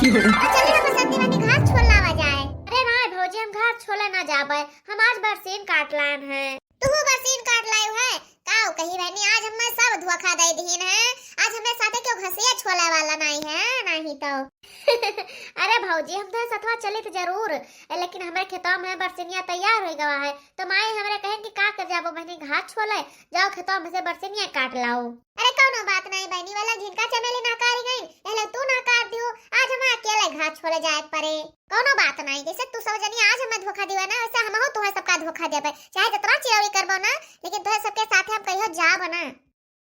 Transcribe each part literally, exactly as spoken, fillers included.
और चली ना बसंती बहनी, घास छोल लावा जाए। अरे नाहीं भौजी, हम घास छोले ना जाबे, हम आज बरसीन काट लाएन है। तू बरसीन काट लायो है? का कही बहनी, आज हमें सब धोखा दे दीन है। आज हमरे साथे केहू घसिया छोले वाला नाहीं है, नाहीं तो। अरे भौजी, हम तो सथवा चलित जरूर, लेकिन हमरे खेतवा में बरसिनिया तैयार होइ गवा है, तो माई हमरे कहेन कि का कर जाबो बहनी, घास छोले, जाओ खेतवा में से बरसिनिया काट लाओ। अरे कौनो बात नाहीं बहनी, वाला झिनका चमेली नहकारी गईन, पहले तू नहकार दियो, आज हमें अकेले घास छोले जाए के परे। कौनो बात नाहीं, जैसे तू सब जनी आज हमें धोखा दिवा ना, वैसे हमहू तुहे सबका धोखा देबे, चाहे जितना चिरौरी करबो ना, लेकिन तुहे सबके साथे हम कहियो जाब ना।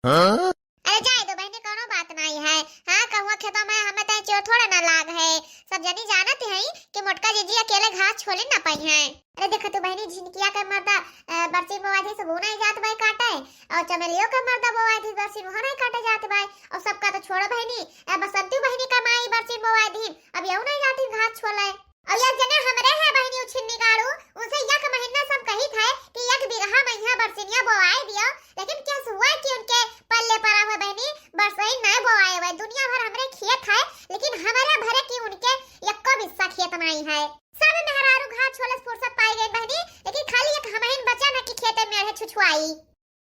हाँ? अरे जाए दो बहनी, कौनो बात नाहीं है। हाँ, कहूँ खेतवा में हमें तय चोर थोड़े ना लाग है, सब जनी जानत है कि मोटका जीजी अकेले घास छोले ना पाई है। अरे देखा तू बहनी, झिनकिया के मर्दा, अ, बरसीन बोवा थी सब नाहीं जात बाय काटे, और चमेलियो के मर्दा बोवा थी बरसीन वो नाहीं काटे जात बाय, और सबका तो छोड़ो बहनी, अ, बसंती बहनी का माई बरसीन बोवा थी, अब यहू नाहीं जाती घास छोले। और एक जने हमरे है बहनी उछिन्नी गाड़ू, उनसे एक महीना से हम कहित है कि एक बीघा में यहाँ बरसिनिया बोवाई दियो, लेकिन क्या हुआ कि उनके पल्ले पड़ा हुआ बहनी, बरसइन नाहीं बोवाए हुए, दुनिया भर हमरे खेत है, लेकिन हमारे भरे की उनके यक्को बिस्सा खेत नाहीं है। सब मेहरारू घास छोले से फुर्सत पाई गई बहनी, लेकिन खाली एक हमहिन बचन है कि खेते में है छुछुआई।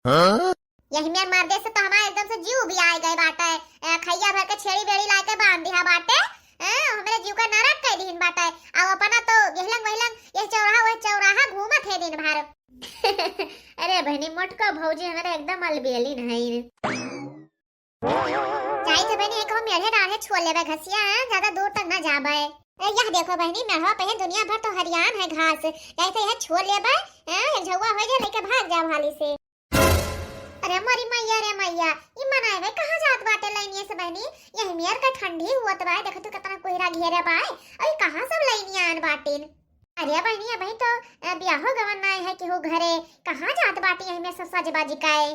हाँ? यही में मर्दे से तो हमारे एकदम से जीव भी आए गए बाटे। ए, खैया भर के छेड़ी बेड़ी लाए के बांध दिया बाटे। ए, हमरे जीव का नरक कर दीन बाटे। अब अपना तो गहलंग वहलंग, ये चौराहा, वह चौराहा घूमत है दिन भर। अरे बहनी, मोटका भौजी हमारे एकदम अलबेली नहीं। जाई थे बहनी, एक हम मेढ़े डाढ़े छोल लेबे घसिया, हाँ? ज्यादा दूर तक ना जाबे। ए, यह देखो बहनी, मेढ़वा पे दुनिया भर तो हरियान है घास, जाई थे यह छोल लेबे, हाँ? एक झौवा हो जाए, लेके भाग जा भाली से। अरे मोरी मैया रे मैया, ई मनाए भाई कहाँ जात बाटे लाइनिया से बहनी? यही मेर का ठंडी हुआ तो भाई, देखो तू कितना कोहरा घेरे बाय, अरे कहाँ सब लाइनिया आन बाटिन? अरे बहनी, अबही तो, अ, ब्याहो गवन नाय है केहू घरे, कहाँ जात बाटी यही में से सज बाजी काए?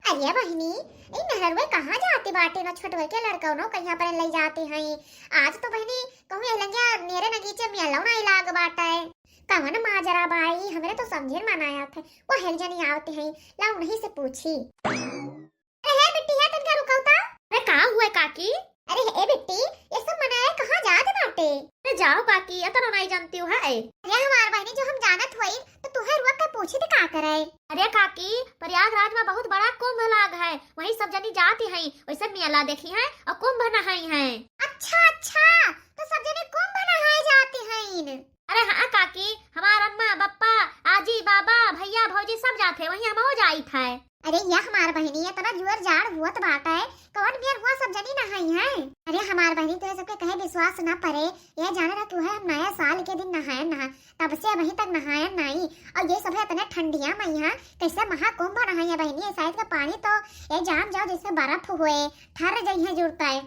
अरे बहनी, ई मेहरुए कहाँ जाती बाटी ना, छोटवे के लड़कवनो कहिया पर ले जाती हैं। आज तो बहनी कहूँ ये लंगिया मेरे नगीचे मेलो नाई लाग बाटे। कवन माजरा बाई, हमरे तो समझे में ना आया थे। वो हेल जनी आवती हैं, ला उन्हीं से पूछी। अरे हे बिट्टी, हे तनका रुकाऊ ता। अरे का हुआ काकी? अरे हे बिट्टी, ये सब मनाए कहाँ जात बाटे? अरे जाओ काकी, इतना नहीं जानती हूँ है। अरे हमार बहनी, जो हम जानत होई तो तुहे रुक के पूछी तो का करे? अरे काकी, प्रयागराज में बहुत बड़ा कुंभ लाग है, वहीं सब जनी जाती हैं, वैसे मेला देखी हैं और कुंभ नहाई हैं। अच्छा अच्छा, तो सब जनी कुंभ नहाए जाती हैं। अरे हाँ काकी, हमार अम्मा, बप्पा, आजी, बाबा, भैया, भौजी सब जात है, वहीं हमहू जाइत है। अरे या हमार बहिनी, इतना जोर जाड़ हुअत बाटे, कौन बियर हुआ सब जनी नहाई है? अरे हमार बहिनी, तोहे सबके कहे विश्वास न परे, ये जाने रह तू है हम नया साल के दिन नहायन नहा, तब से अबहीं तक नहायन नाई। और ये सब है इतने ठंडिया में यहाँ कैसे महाकुंभ नहाई है बहिनी? ये शायद का पानी तो ये जाम जाओ जैसे बर्फ हुए, ठर जइहे जुड़ता है।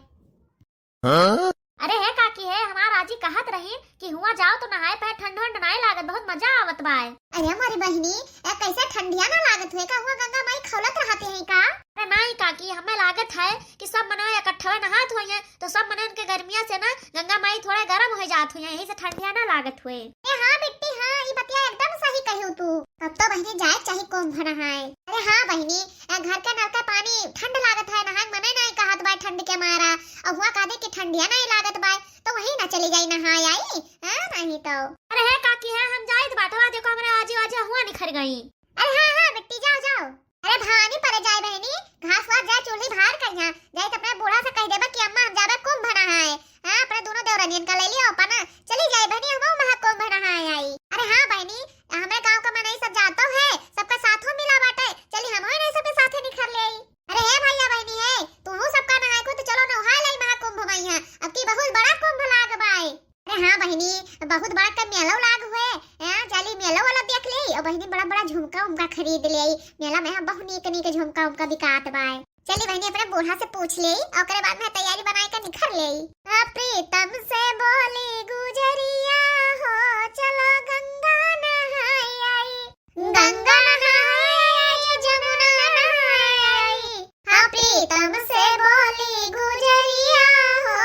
हाँ? अरे हे काकी हे, हमार आजी कहत रही कि हुआ जाओ तो नहाए पाए, ठंड वंड नाय लागत, बहुत मजा आवत बाय। अरे हमारी बहिनी, ए, कैसे ठंडिया ना लागत हुए का? हुआ गंगा माई खौलत रहते हैं का? अरे नाई काकी, हमें लागत है कि सब मनवा इकट्ठा नहात हुए हैं, तो सब मनन के गर्मिया से ना गंगा माई थोड़ा गरम हो जात हुए हैं, यही से ठंडिया ना लागत हुए। ए हाँ बिट्टी, हाँ, ई बतिया एकदम सही कही तू। तब तो बहिनी जाए चाही कुंभ नहाए। अरे हाँ बहिनी, ए, घर के नल का पानी ठंड लागत है, नहाए मने नहीं कहत बाय ठंड के मारा। और हुआ कह दे कि ठंडिया नहीं लागत बाय, तो वही ना चली जाई नहाए आई, हाँ, नहीं तो। अरे हे काकी हे, हम जाइत बाटे, वहाँ देखो हमरे आजी आजी हुआ निखर गई। अरे हाँ हाँ बिट्टी, जाओ जाओ। अरे भवानी परे जाए बहनी, घास वास जाए चूल्ही भार कर यहाँ जाए, तो अपने बूढ़ा से कह देबा कि अम्मा हम जाबे कुंभ नहाए। हाँ, अपने दोनों देवरनियन का ले लियो अपना, चली जाए बहनी, हम महाकुंभ नहाए आई। अरे हाँ बहनी, हमें गांव का मनई सब जातो है, सबका साथों मिला बाटे, चली हम नहीं सबके साथे निखर ले आई। अरे हे भैया बहनी हे, तू सबका नहाए को तो चलो नहाए लाई महाकुंभ में यहाँ, अब की बहुत बड़ा कुंभ लाग बाय। अरे हाँ बहिनी, बहुत बड़ा का मेलो लाग हुए, हैं, जाली मेलो वाला देख ले, और बहिनी बड़ा बड़ा झुमका उमका खरीद ले, मेला में हम बहुत नीक नीक झुमका उमका बिकात बाय। चली बहिनी अपने बूढ़ा से पूछ ले, और ओकरे बाद में तैयारी बनाए के निखर ले। हाँ, प्रीतम से बोली गुजरिया हो, चलो गंगा नहाई आई। गंगा नहाए आई, जमुना नहाए आई। हाँ, प्रीतम से बोली गुजरिया हो,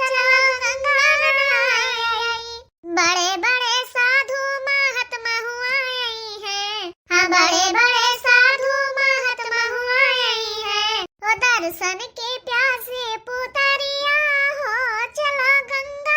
चलो गंगा नहाए आई। बड़े बड़े साधु महात्मा हुआ आई हैं। हाँ, बड़े बड़े साधु महात्मा हुआ आई हैं। ओ दर्शन के प्यासे पुतरिया हो, चलो गंगा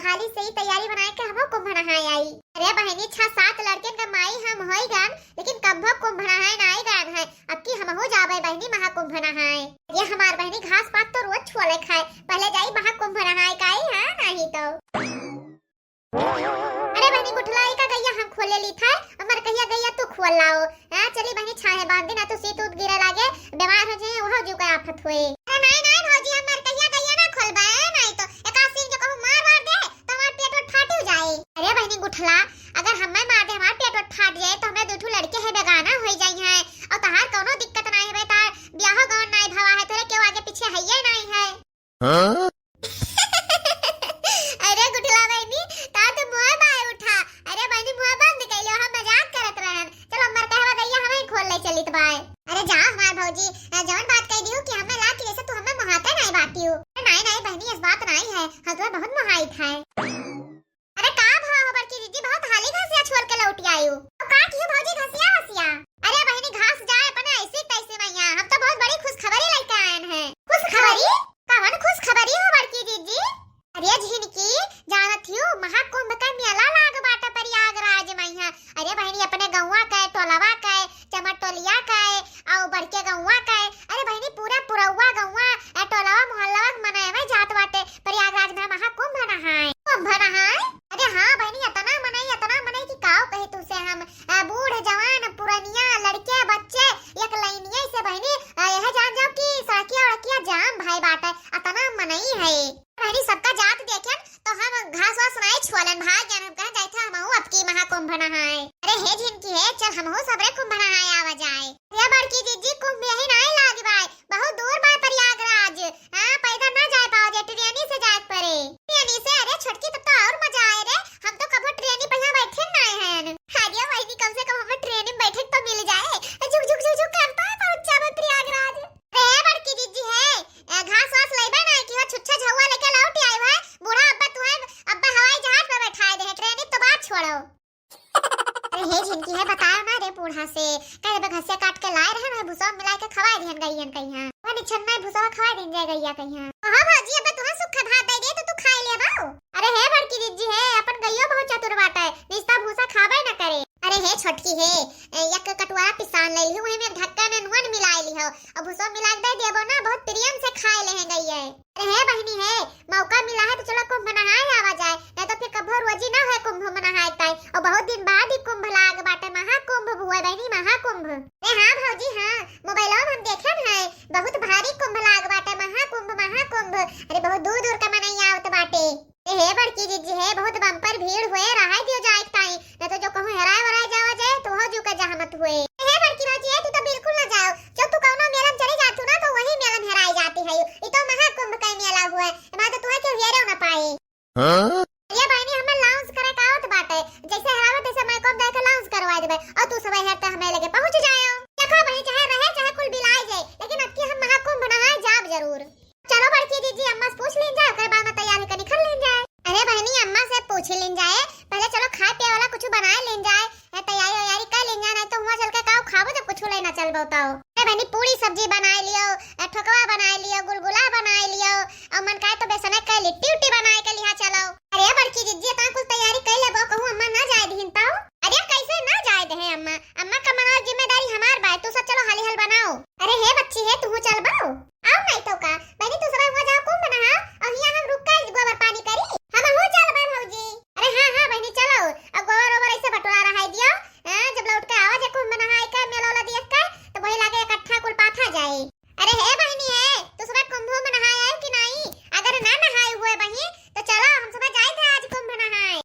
हाली से ही तैयारी बनाए के हमहू कुंभ नहाए आई। अरे बहिनी, छह सात लड़कन का माई हम होई गन, लेकिन कब्बो कुंभ नहाए नाई गन है। अब की हमहू जाबे बहिनी महाकुंभ नहाए। ये हमार बहिनी घास पात तो रोज छोले खाए, पहले जाई महाकुंभ नहाए काई, हाँ, नहीं तो। अरे बहिनी गुठला, ई का गैया हम खोले ली था, हमर कहिया गैया तू खोल लाओ। हाँ, चली बहिनी छाहे बांध दी, ना तो सीत उत गिरे लागे, बीमार हो जाए, वह जो का आफत होए। अरे नहीं, नहीं भौजी, हमर कहिया गैया ना खोलबे, नहीं तो एका सीन जो कहूँ मार वार दे, तो हमार पेट वोट फाट जाए। अरे बहिनी गुठला, अगर हमें मार दे, हमार पेट वोट फाट जाए, तो हमें दू ठो लड़के है बेगाना हो जाई हैं, और तहार कौनो दिक्कत नहीं है, तार ब्याह गौन नहीं भवा है, तोरे केहू आगे पीछे है ये नहीं है। हाँ? अरे गुठला बहिनी, ता तो मुँह बाय उठा। अरे बहिनी, मुँह बंद कर लो, हम मजाक करत रहन। चलो, हमर कहवा गैया हमें खोल ले चलित बाय। अरे जा हमार भौजी, अ, जवन बात कह दियो कि हमें लाग कि जैसे तू हमें मोहाते नहीं बाटियो। अरे नहीं, नहीं बहिनी, इस बात नहीं है, हम तुम्हें बहुत मोहाइत है। अरे का भवा हो बड़की दीदी, बहुत हाली घसिया छोल के लौटि आयु। तो का कियो भौजी घसिया वसिया? अरे बहिनी, घास जाए अपने ऐसी तैसी मैया, हम तो बहुत बड़ी खुशखबरी लेके आयन हैं। खुशखबरी? कवन खुशखबरी हो बड़की दीदी? अरे झिनकी, जानत हियो महाकुंभ का मेला लाग बाटे प्रयागराज मैया। अरे बहिनी, अपने गौवा के, टोलवा के, चमटोलिया के, अउ बड़के गौवा के, अरे बहिनी, पूरा पुरौवा गौवा, ए, टोलवा मोहल्लवा के मनई में जात बाटे प्रयागराज में महाकुंभ नहाए। कुंभ नहाए? अरे हाँ बहिनी, इतना मनई, इतना मनई कि काव कही तुसे हम, ए, बूढ़ जवान पुरनिया लड़के बच्चे एक लाइनिये से बहिनी, ए, यह जान जाओ कि सड़किया उड़किया जाम भय बाटे, इतना मनई है। बहिनी, सबका जात देखेन तो हम घास वास नाई छोलन, भाग गयन, हम कहा जाइत है हमहू अब की महाकुंभ नहाए। अरे हे झिनकी हे, चल हमहू सबरे कुंभ नहाए आवा जाए। अरे बड़की जीजी, कुंभ यही नाई लाग बाय, बहुत दूर बाय प्रयागराज। हाँ, पैदल ना जाए पाओ जे, ट्रेनी से जाए पड़े। ट्रेनी से? अरे छोटकी, तब तो और मजा आए रे, हम तो कबो ट्रेनी पहिया बैठे नाई हैं। अरे बहिनी, कम से कम हमें ट्रेनी में बैठे तो मिल जाए, झुक झुक झुक झुक करता है पहुँच जावे प्रयागराज। अरे बड़की जीजी हे, ए, घास वास लइबे ना कि हो छुच्छा झउआ लेके लौट आई है। बूढ़ा अब्बा तुहे, अब्बा हवाई जहाज पे बैठाए दे है, ट्रेन तो बात छोड़ो। अरे हे झिनकी हे, बताओ ना रे बूढ़ा से, कह देबे घसिया काट के लाए रहे ना, भूसा मिला के खवाए दिहन गइयन कहिया। वो निछन में भूसा खवाए दिन जाए गइया कहिया। हाँ भौजी, अब्बा तुहे सुखा भात दे दे तो तू खाए ले बाऊ। अरे हे बड़की जीजी हे, अपन गइयो बहुत चतुर बाटे, निस्ता भूसा खाबे न करे। अरे हे छोटकी हे, ए, एक कटोरा पिसान ले लिहो, वही में ढक्कन नुन मिलाए लिहो, अब भूसा मिला के दे देबो ना, बहुत प्रेम से खाए ले हैं गइया। अरे हे बहिनी हे, मौका मिला है तो चलो कुंभ नहाए आवा जाए, नहीं तो फिर कभो रोजी ना होए कुंभ में नहाए ताई। और बहुत दिन बाद ही कुंभ लाग बाटे, महाकुंभ हुए बहिनी, महाकुंभ। अरे हाँ भौजी हाँ, मोबाइलवा में हम देखन है, बहुत भारी कुंभ लाग बाटे, महाकुंभ, महाकुंभ। अरे बहुत दूर दूर का मनई आवत बाटे। ए हे बड़की जीजी हे, बहुत बम्पर भीड़ हुए, रहाई दियो जाए ताई, नहीं तो जो कहूँ हेराए वराए जावा जाए तो हो जू का जहमत हुए। ए हे बड़की भौजी हे, तू तो बिल्कुल ना जाओ, जो तू कौनो मेला में चली जातू ना तो वही मेला में हेराई जाती है। ई तो महाकुंभ का मेला हुए, एमा तो तुहे के हेरे ना पाए। हाँ? ये बहिनी, हमें लाउंज करे का आवत बाटे, जैसे हरावे तैसे मैं कम जाके लाउंज करवा देबे, और तू सब हेरते हमें लेके पहुंच जायो। देखा बहिनी, चाहे रहे चाहे कुल बिलाए जाए, लेकिन अब की हम महाकुंभ नहाए जाब जरूर। चलो बड़की जीजी, अम्मा से पूछ लीन जाए, ओकरे बाद में तैयार होके निकल लीन जाए। अरे बहिनी, अम्मा से पूछ लीन जाए, पहले चलो खाए पिए वाला कुछ बनाए लीन जाए, ए, तैयारी वैयारी कर लीन जाए, नहीं तो हुआ चल के काऊ खाबो जब कुछ ले ना चलबो तो। अरे बहिनी, पूरी सब्जी बनाए लियो, ए, ठोकवा बनाए लियो, गुलगुला बनाए लियो, और मन काहे तो बेसने के लिट्टी उट्टी बनाए के लिहा चलो। अरे बड़की जीजी, इतना कुल तैयारी कर लेबो, कहूँ अम्मा ना जाए दीन तो। अरे कैसे ना जाए दे अम्मा, अम्मा का मनाओ जिम्मेदारी हमार बाय, तू सब चलो हाली हाल बनाओ। अरे हे बच्ची हे, तू चलबो? आओ नहीं तो का, बहिनी तू सब हुआ जाओ कुंभ नहाओ, और हियाँ हम रुक के गोबर पानी करी। हम हो चलबे भौजी। अरे हाँ हाँ बहिनी चलो, अब गोबर ओबर ऐसे बटोरा रहाई दियो। हाँ, जब लौट के आवा जे कुंभ नहाए के मेला वाला देख के, तो वही लागे इकट्ठा कुल पाथा जाए। अरे हे बहिनी हे, तू सब कुंभ में नहाए आयो कि नहीं? अगर ना नहाए हुए बहिन, तो चलो हम सब जाए थे आज कुंभ नहाए।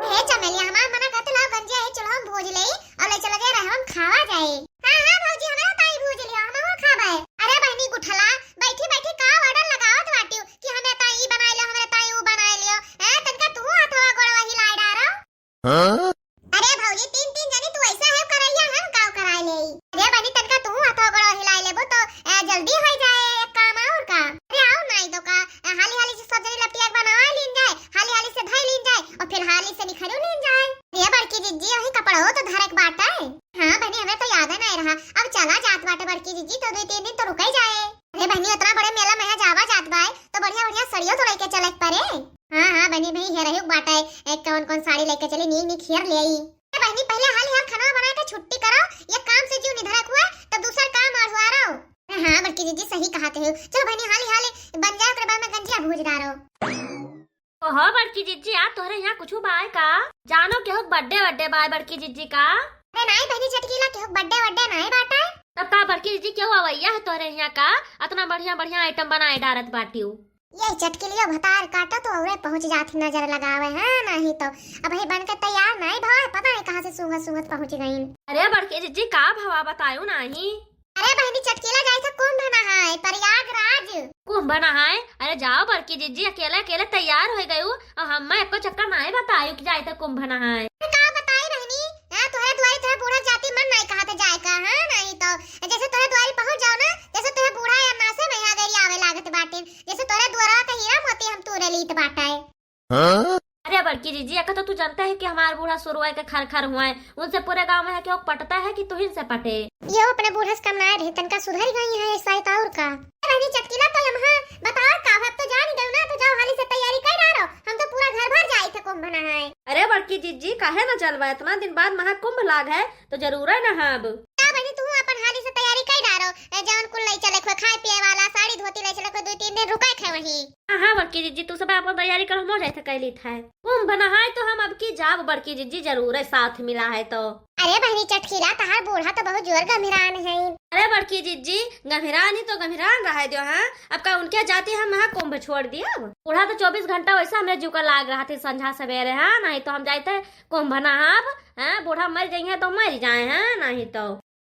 हे चमेलिया, हमार मना करते लाओ गंजिया, हे चलो हम भूज ले और ले चला जाए रहम खावा जाए। हाँ हाँ भौजी, हमारा ताई भूज लियो, हम हो खाबे। अरे बहिनी गुठला, बैठी बैठी का ऑर्डर लगावत बाटियो कि हमें ताई ई बनाए लियो, हमें ताई ऊ बनाए लियो। हैं, तनका तू हथवा गोड़वा हिलाए डारो। हाँ? अरे भौजी, तीन तीन जनी तू ऐसा है करैया, हम काव कराए ले। अरे बहिनी, तनका तू हथवा गोड़वा हिलाए लेबो तो, ए, जल्दी हो जाए एक काम और का। अरे आओ नाई तो का, ए, हाली हाली से सब जनी लपटिया के बनावा लीन जाए, हाली हाली से धई लीन जाए और फिर हाली से निखरू लीन जाए। अरे बड़की जीजी, वही कपड़ा हो तो धरे के बाटे। हाँ बहिनी, हमें तो याद ही नहीं रहा। अब चला जात बाटे बड़की जीजी, तो दो तीन दिन तो रुका ही जाए। अरे बहिनी, इतना बड़े मेला में जावा जात बाय, तो बढ़िया बढ़िया सड़ियो तो लेके चले के पड़े। हाँ हाँ, रहे बाटे, ए, कौन कौन साड़ी लेके चली, नीक नीक हेर ले आई। ए बहिनी, पहिले हाली हाल खाना बनाए के छुट्टी करो, ये काम से जीव निधड़क हुआ, तब दूसर काम अढ़ुआरो। अरे हाँ बड़की जिज्जी, सही कहत हो। चलो बहिनी, हाली हाली बन जाए, ओकरे बाद में गंजिया भूज डारो। ओहो बड़की जिज्जी, आज तोहरे यहाँ कुछ बाय का? जानो केहू के birthday वर्डे बाय बड़की जिज्जी का? अरे नाई बहिनी चटकीला, केहू के birthday वर्डे नाई बाटे। तब का बड़की जिज्जी, केहू अवैया है तोहरे यहाँ का? अतना बढ़िया बढ़िया item बनाए डारत बाटिउ। ये चटकीलिया भतार काटो तो औरे पहुँच जात नजर लगावे, हाँ, नहीं तो अबही बन के तैयार नाई भवा है, पता नहीं कहाँ से सूंघत सूंघत पहुँच गईन। अरे बड़की जिज्जी, का भवा बतायो नाही? अरे बहिनी चटकीला, जाई थे कुंभ नहाए प्रयागराज। कुंभ नहाए? अरे जाओ बड़की जिज्जी, अकेले अकेले तैयार हो गयू और हम्मे एको चक्कर नाई बतायू कि जाई थे कुंभ नहाए। अरे का बताई बहिनी, हाँ, तोहरे दुआरी तोहरे बूढ़ा जाति मन नाई कहा थे जाए का, हाँ, नहीं तो जैसे तोहरे दुआरी पहुँच जाओ ना, जैसे तोहरे बूढ़ा या नासे में यहाँ गरी आवे लागत बाटे, जैसे तोहरे दुआरा का हीरा मोती हम तूरे लीत बाटे। हाँ? अरे बड़की जिज्जी, एक तो तू जानते है कि हमार बूढ़ा सुरुए के खर खर हुआ है, उनसे पूरे गाँव में है कि वो पटता है कि तुहिन से पटे। ये अपने बूढ़ा से कम ना रहे, तनका सुधर गई है ऐसा ही तो और का। अरे बहिनी चटकीला, तो हम हाँ बताओ का, अब तो जान गयो ना, तो जाओ हाली से तैयारी कर डारो, हम तो पूरा घर भर जाई थे कुंभ नहाए। अरे बड़की जिज्जी, काहे ना चलबा, इतना दिन बाद महाकुंभ लाग है तो जरूर है नहाब। का बहिनी, तू अपन हाली से तैयारी कर डारो, ए, जौन कुल ले चले खोए, खाए पिए वाला, साड़ी धोती ले चले खोए, दो तीन दिन रुके खे वहीं। हाँ, हाँ, बड़की जिज्जी, तू सब आपन तैयारी करो, हम हो जाए थे कैली था। कुंभ नहाए तो हम अब की जाब बड़की जिज्जी, जरूर है, साथ मिला है तो। अरे बहिनी चटकीला, तहार बूढ़ा तो बहुत जोर गंभीरान है। अरे बड़की जिज्जी, गंभीरान ही तो गंभीरान रहे दियो, हाँ? अब का उनके जाती हम महाकुंभ छोड़ दियो? बूढ़ा तो चौबीस घंटा वैसे हमरे जीव का लाग रहा थे संझा सवेरे, हाँ? नहीं तो हम जाए थे कुंभ नहाब, हाँ? बूढ़ा मर जाइए तो मर जाए, हाँ? नहीं तो।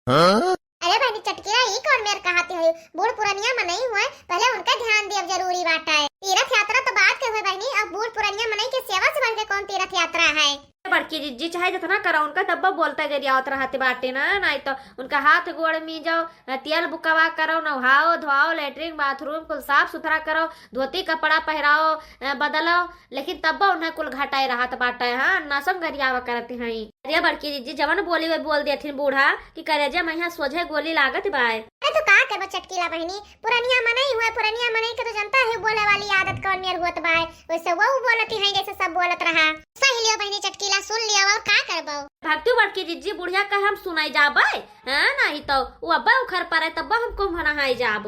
हाँ? अरे बहिनी चटकीला, ई कौन मेर कहाती है? बूढ़ पुरनिया मनई हुए, पहले उनका ध्यान दियब जरूरी बाटा है। तीर्थ यात्रा तो बाद के हुए बहिनी, अब बूढ़ पुरनिया मनई के सेवा से बढ़ के कौन तीर्थ यात्रा है? बड़की जिज्जी चाहे जितना करो उनका, तब्बो बोलते गरियावत रहते बाटे ना, नहीं तो उनका हाथ गोड़ मीजो, तेल बुकवा करो, नहाओ धोआओ, latrine bathroom कुल साफ सुथरा करो, धोती कपड़ा पहिराओ, अ, बदलो, लेकिन तब्बो उन्हें कुल घटाए रहत बाटे, हाँ, नसम गरियावा करत हई। अरे बड़की जिज्जी, जवन बोली वे बोल देथिन बूढ़ा कि करेजे में यहाँ सोझे गोली लागत बाय। अरे तो का करबो चटकीला बहिनी, पुरनिया मनई हुए, पुरनिया मनई के तो जनता है बोले वाली आदत कौन मेर होत बाय, वैसे वो बोलती हैं जैसे सब बोलत रहा। सही लियो बहिनी चटकीला, सुन लियो, और का करबो? भक्तू बड़की जिज्जी, बुढ़िया का हम सुनाई जाबे, हाँ, नहीं तो वो अब्बे उखर पड़े तब्बे हम कुंभ नहाई जाब।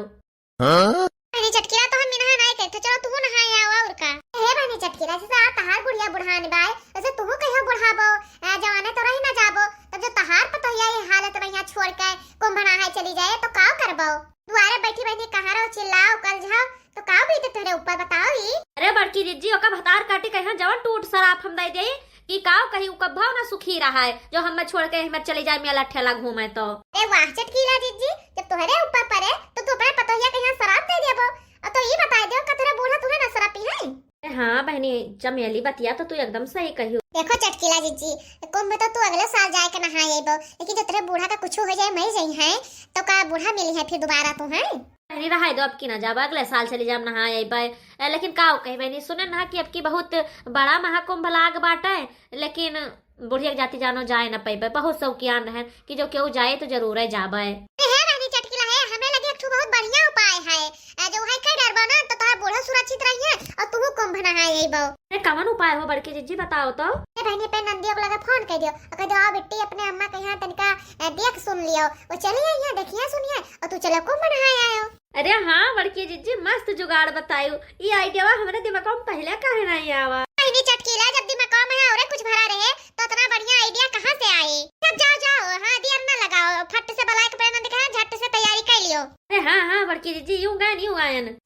हाँ? बहिनी चटकीला, तो हम मिनहा नाई करते, चलो तुहू नहाए आओ और का। हे बहिनी चटकीला, जैसे आ तहार बुढ़िया बुढ़ान बाय, वैसे तुहू कहियो बुढ़ाबो, आ, जवाने तो रही ना जाबो, तब जो तहार पतोहिया ये हालत में यहाँ छोड़ के कुंभ नहाए चली जाए, तो काव करबो? दुआरे बैठी बैठी कहाँ रहो, चिल्लाओ, कल जाओ, तो काव बीते तोहरे ऊपर बताओ ई? अरे बड़की जिज्जी, ओका भतार काटी कहियो जवन टूट सराप हम दे देई, कि काव कही उ कब्बो ना सुखी रहा है, जो हमें छोड़ के हमें चली जाए मेला ठेला घूमे तो। ए वाह चटकीला जिज्जी, जब तोहरे ऊपर पड़े तो तू अपने पतोहिया के यहाँ शराब दे देबो, और तो ई बताई दो का तोहरा बूढ़ा तुहे ना शराब पी है? ए हाँ बहिनी चमेली, बतिया तो तू एकदम सही कहियो। देखो चटकीला जिज्जी, कुंभ तो तू अगले साल जाए के नहाए अइबो, लेकिन जब तोहरे बूढ़ा का कुछ हो जाए, मर जाई है, तो का बूढ़ा मिली है फिर दोबारा तू है? बहिनी रहाई दो, अब की ना जाब, अगले साल चली जाब नहाए अइबे। ए, लेकिन का कही बहिनी, सुने ना कि अब की बहुत बड़ा महाकुंभ लाग बाटे, लेकिन बुढ़िया के जाति जानो जाए ना पइबे, बहुत शौकियान रहन कि जो केहू जाए तो जरूर जाबे। ए, हे बहिनी चटकीला है, हमरे लगे एक ठो बहुत बढ़िया उपाय है। ए, जो है कह डरबो ना तो तोहार बूढ़ा सुरक्षित रहिए और तू कुंभ नहाए अइबो। अरे कवन उपाय हो बड़की जिज्जी, बताओ तो। ए बहिनी, पे नंदिया के लगे फोन कर दियो और कह दो, आओ बिट्टी अपने अम्मा के यहाँ तनिका, ए, देख सुन लियो, वो चली आई है, देखिए सुनिए और तू चलो कुंभ नहाए आयो। अरे हाँ बड़की जिज्जी, मस्त जुगाड़ बतायू। ई आइडियावा हमरे दिमाग में पहले काहे नहीं आवा? बहिनी चटकीला, जब दिमाग में औरे कुछ भरा रहे तो इतना बढ़िया आइडिया कहाँ से आई? सब जाओ जाओ, हाँ देर ना लगाओ, फट से बुलाए के पहले दिखा, झट से तैयारी कर लियो। अरे हाँ हाँ बड़की जिज्जी, यूं गायन यूं गायन।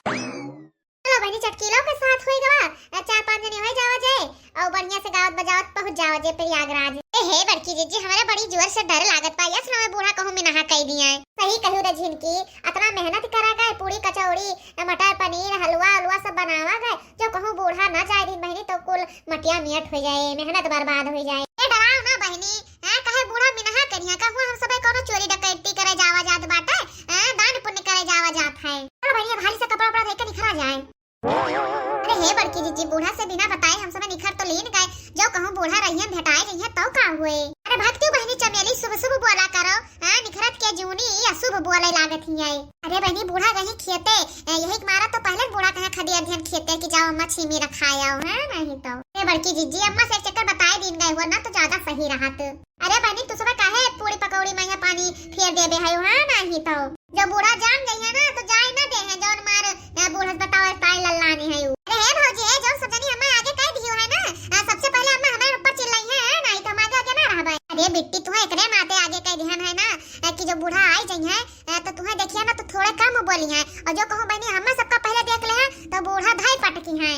चलो बहिनी चटकीलो के साथ होई गवा, चार पांच जने हो जावा जाए। और बढ़िया से गावत बजावत पहुँच जाओ जे प्रयागराज। ए हे बड़की जिज्जी, हमरा बड़ी जोर से डर लागत बा, यस ना बूढ़ा कहूँ में नहा कई दिया है। सही कहू रे झिनकी, अतना मेहनत करा गए, पूरी कचौड़ी, मटर पनीर, हलवा उलवा सब बनावा गए, जो कहूँ बूढ़ा ना जाए दिन बहिनी तो कुल मटिया मियट हो जाए, मेहनत बर्बाद हो जाए। ए डराओ ना बहिनी, हैं, कहे बूढ़ा में नहा करिया, कहूँ हम सबे कोनो चोरी डकैती करे जावा जात बाटे, हैं, दान पुण्य करे जावा जात है। चलो बहिनी, भारी से कपड़ा उपड़ा धोई के निखरा जाए। अरे हे बड़की जिज्जी, बूढ़ा से बिना बताए हम सब निखर तो लीन गए, जो कहूँ बूढ़ा रहियन भेटाए रहिए तो का हुए। अरे भक्ति बहिनी चमेली शुभ शुभ बोला करो, हाँ निखरत के जूनी ई अशुभ बोले लागत ही आई। अरे बहिनी बूढ़ा गही खेते, ए, यही के मारा तो पहले बूढ़ा कहे खदिया दिहन खेते कि जाओ अम्मा छीमी रखाए आओ, हाँ नहीं तो। ए बड़की जीजी, अम्मा से एक चक्कर बताए दीन गए हो ना तो ज्यादा सही रहत। अरे बहनी, तू सब काहे पूड़ी पकौड़ी में यहाँ पानी फेर देबे है, हाँ? नहीं तो जो बूढ़ा जान गई है ना तो जाए ना दे है, जौन मार ए, बूढ़ा से बताओ, ताई लल्लानी है उ। अरे हे भौजी, हे जौन सब जनी हमें आगे कह दियो है ना, आ, सबसे पहले अम्मा हमारे ऊपर चिल्लाई है, हैं? नहीं तो हम आगे आगे ना रहबे। अरे बिट्टी, तू एकरे नाते आगे कह दिहन है ना, आ, कि जो बूढ़ा आई जाई है, आ, तो तुहे देखिए ना तो थोड़े कम बोली है, और जो कहूँ बहनी हमें सबका पहले देख ले है तो बूढ़ा धाई पटकी है।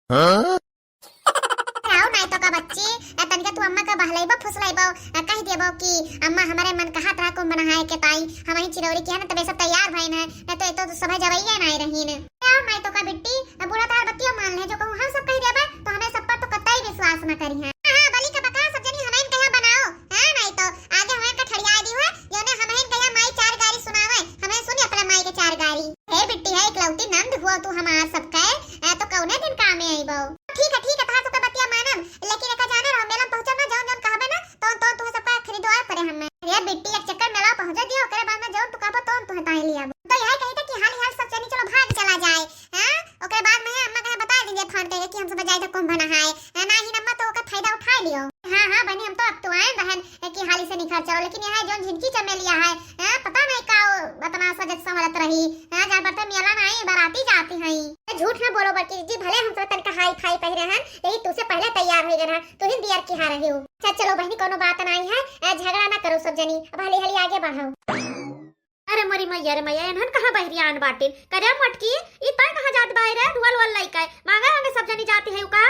हाँ? आओ नहीं तो का बच्ची, आ, तनिका तू अम्मा का बहलाइबो फुसलाइबो, आ, कह देबो कि अम्मा हमारे मन कहत रहा कुंभ नहाए के ताई, हम ही चिरौरी के है ना तबे सब तैयार भइन है, ना तो, तो सभे जवैया नहीं रहीन। आओ नहीं तो का बिट्टी, अब बूढ़ा तार बतियो मान ले, जो कहूँ हम सब कह देबे, तो हमें सब पर तो कतई विश्वास न करी है। हाँ, हाँ, बली का बका सब जनी हमें कहा बनाओ, हाँ, नहीं तो आगे हमें का ठड़िया दी है, जो ने हमें कहा माई चार गारी सुनावे, हमें सुनी अपने माई के चार गारी। हे बिट्टी है, इकलौती नंद हुआ तू हमार सबके, ए, तो कौने दिन कामे आईबो? ठीक है, ठीक है, तहार सबके बतिया मानम, लेकिन एका जाने रहो, मेला में पहुँचब ना, जौन जौन कहबे ना, तौन तौन तुहे सबका खरीदवाए पड़े हमें। अरे बिट्टी, एक चक्कर मेला पहुँचे दियो, ओकरे बाद में जौन तू कहबो, तौन तुहे ताई लियाबो। तो यही कही था कि हाली हाल सब जनी चलो भाग चला जाए, हाँ? ओकरे बाद में अम्मा कहे बता दीजिए फोन करके कि हम सब जाए थे कुंभ नहाए, हाँ, ना ही अम्मा तो ओकर फायदा उठा लियो। हाँ, हाँ, बहनी, हम तो अब तो आए रहन कि हाली से निकल चलो, लेकिन यहाँ जौन झिनकी चमेलिया है, हाँ, पता नहीं का वो इतना सजत संवरत रही, हाँ, जान पड़ते मेला नहीं, बाराती जाती हैं। ए, झूठ ना बोलो बड़की जीजी, भले हम सब तनिका हाई फाई पहिरे हन, लेकिन तुसे पहले तैयार हो गए रहा, तू ही दियर की हार रही हो। अच्छा चलो बहनी, कोनो बात नहीं है, ए, झगड़ा ना करो सब जनी, अब हली हली आगे बढ़ो। अरे मोरी मैया रे मैया, एनहन कहाँ बहरियान बाटिन? करे मोटकी, ई तय कहाँ जात बाई रे, ढुअल वल लइके? मांगे मांगे सब जनी जाती है का?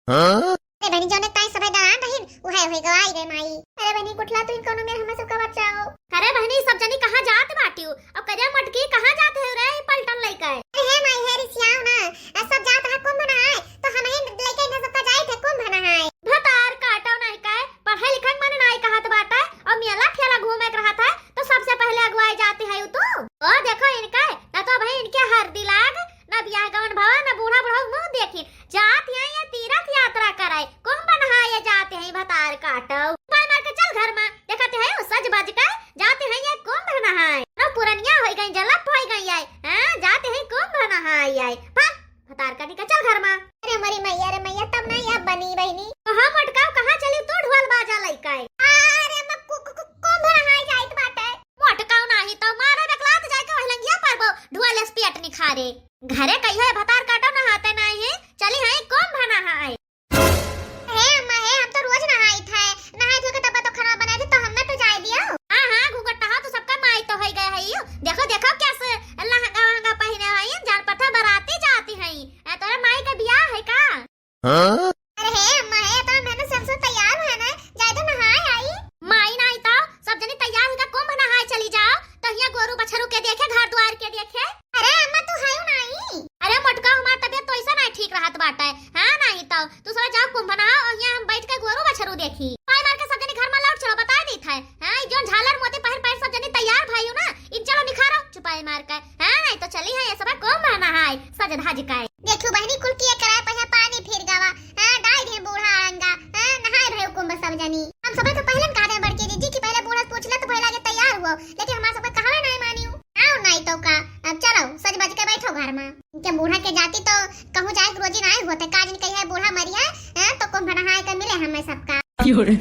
हाँ? अरे बहनी, जौने ताई सभे दरान रहिन, उहे होई गवाई रे माई। अरे बहनी, कुठला तू इन कौनो मेर हमें सबका बचाओ। अरे बहनी, सब जनी कहाँ जात बाटियो? और करे मोटकी कहाँ जात है रे, ई पलटन लइके? अरे हे माई, हे रिसियाओ ना, आ सब जात है कुंभ नहाए, तो हम ही लइके इन्हें सबका जाए थे कुंभ नहाए। भतार काटो नहीं कहे, पढ़े लिखे के मन नहीं कहत बाटे, और मेला ठेला घूमे के रहत है, तो सबसे पहले अगुवाई जाती है तू। ओ देखो इनके, ना तो भाई इनके हरदी लाग, ना बियाह गवन भवा, ना बूढ़ा बुढ़ऊ मुँह देखी। जात हैं ये तीरथ यात्रा करे, कुंभ नहाए जात हैं भतार काटो। पाय मार के चल घर मा, देखत है वो सज बज के जात हैं ये कुंभ नहाए। ना पुरनिया होई गई, जलप होई गई है, हाँ, जात हैं कुंभ नहाए आए। भा, भतार काटी के चल घर मा। अरे मोरी मैया रे मैया, तब ना या बनी बहनी। तो हम अटकाओ कहाँ चली तू ढोल बाजा लइके? अरे मैं कु-, कु-, कु-, कुंभ नहाए जाइत बाटे। मोटकाऊ नाही तो मारे बकलात जाके वही लंगिया पारबो, ढुआ लेस पेट निखारे। घरे कहियो ए भतार काटो नहाते नाही है, चली है कुंभ नहाए। हे अम्मा हे, हम तो रोज नहाई थे, नहाई धो के तब तो खाना बनाए थे, तो हमें तो जाए दियो। हाँ हाँ, घूंघट हो तो सबका माई तो होई गए है यू। देखो देखो कैसे लहंगा वहंगा पहिने है, जान पड़ता बाराती जाती है। ए, तोरे माई का बियाह है का? हाँ? अरे हे अम्मा हे, इतना मेहनत से हम सब तैयार हुए ना, जाए तो नहाए आई। माई नाही तो सब जनी तैयार होकर कुंभ नहाए चली जाओ, तो हियाँ गोरू बछरू के देखे, घर द्वार के देखे। अरे अम्मा तू हयू नाही। अरे मोटका, हमार तबियत तो ऐसा नाही ठीक रहत बाटे, हाँ, नाही तो तू सब जाओ कुंभ नहाओ और हियाँ हम बैठ के गोरू बछरू देखी। पाय मार के सब जनी घर में लौट चलो, बता दी था, हाँ, ई जोन झालर मोती पहिर पहिर सब जनी तैयार भयू ना, इन चलो निखारो चुपाई मार के, हाँ, नाही तो चली है ये सब कुंभ नहाए सज धज के। देखू बहनी, कुल किए कराए पहिया पानी फिर गवा, हाँ, डाल दे बूढ़ा अड़ंगा, हाँ, नहाए भयू कुंभ सब जनी। हम सबे तो पहले न कहा दे बड़की जीजी कि पहले बूढ़ा से पूछ ले तो पहले आगे तैयार हुओ, लेकिन हमार सबका कहवे नाही मानियो। आओ नाही तो का, अब चलो सज बज के बैठो घर में। इनके बूढ़ा के जाती तो कहूँ जाए के रोजी नाही होते, का जिन कही है बूढ़ा मरी है, हाँ, तो कुंभ नहाए के मिले हमें सबका। क्यों रे?